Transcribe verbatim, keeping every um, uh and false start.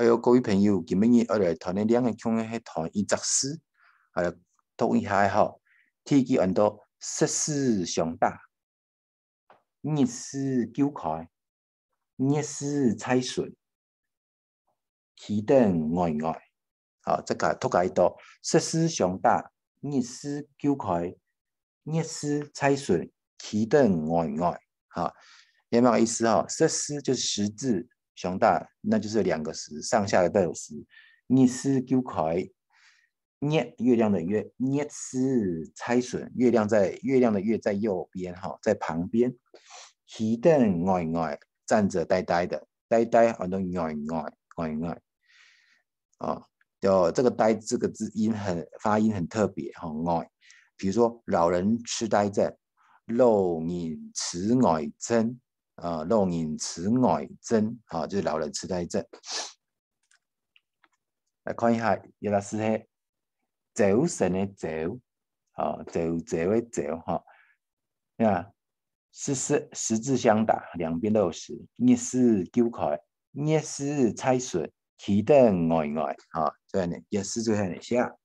哎喲，各位朋友，今晡日𠊎來團个兩个共个係團一隻字，啊，讀一下吼。第一句安到十字相打，日字勼開，月字在脣， 企等呆呆。啊，這个讀个到，十字相打，日字勼開，月字在脣，企等呆呆。哈，明白意思哈？十字就是十字，相打，那就是兩个十，上下的都有十。日字勼開，月，月亮的月，月字在脣，月亮在，月亮的月在右边哈，在旁边。企等呆呆，站着呆呆的，呆呆，安到呆呆，呆呆。啊，就这个呆这个字音很，发音很特别哈，呆。比如说老人痴呆症，老人痴呆症，啊，老人痴呆症，啊，就是老人痴呆症。来看一下，這个字係朝晨个朝，啊，朝朝个朝哈。啊，十字，十字相打，兩边都有十，日字勼開，月字在脣，企等呆呆，啊，所以呢，月字就係恁樣寫。